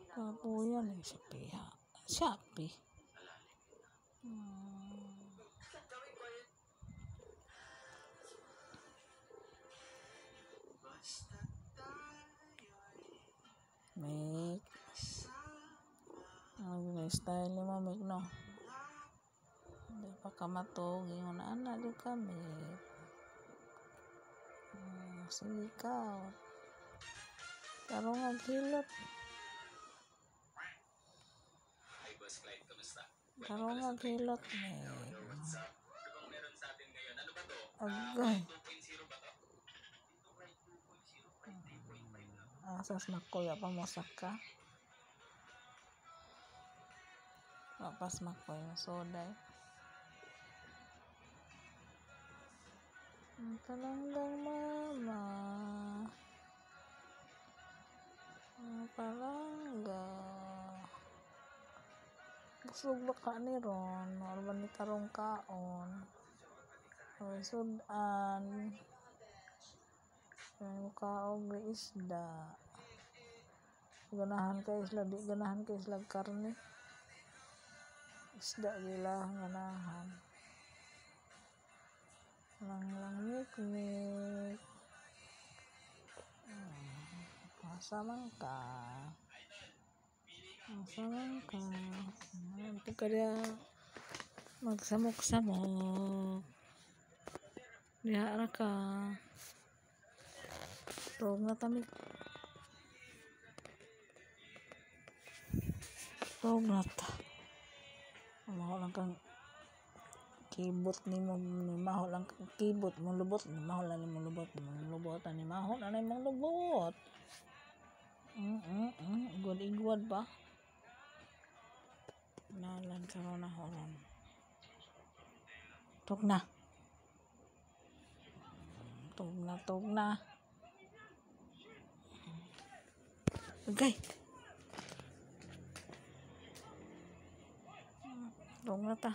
Kapuyan eh, Shopee ha. Shopee. Make. Ang style ni mo, make, no? Hindi pa ka matug. Ingon na ana, di ka, make. Sige ka. Tarong hilot. Hi, Boss Clyde. Kamusta? Tarong hilot, make. Yo, what's up? Ano bang meron sa atin ngayon? Ano ba to? Agay. 2.0 ba to? Ito kay 2.0, kay 3.5 na. Asas makuya pa mo saka. Wapas makoy soda. Ang palanggang mama. Ang palangga. Busog ba ka ni Ron? Or ba ni tarong kaon? Or sudan? Ay, kaog isda. Ganahan kay isla, di ganahan kay isla karne. Isda gila ganahan. Lang lang mik mik. Asa man ka? Asa man ka? Ano ka diya? Magsamok-samok. Diha ra ka. Tog na tamik. Tog na ta. Maho lang kang kibot ni mo, ni maho lang kang kibot mo lubot, ni maho lang ni mo lubot, mo lubot ni maho na ni mong lubot. Igwad igwad ba? Nalan karon na horon. Tog na. Tog na, tog na. Okay. Tog na ta.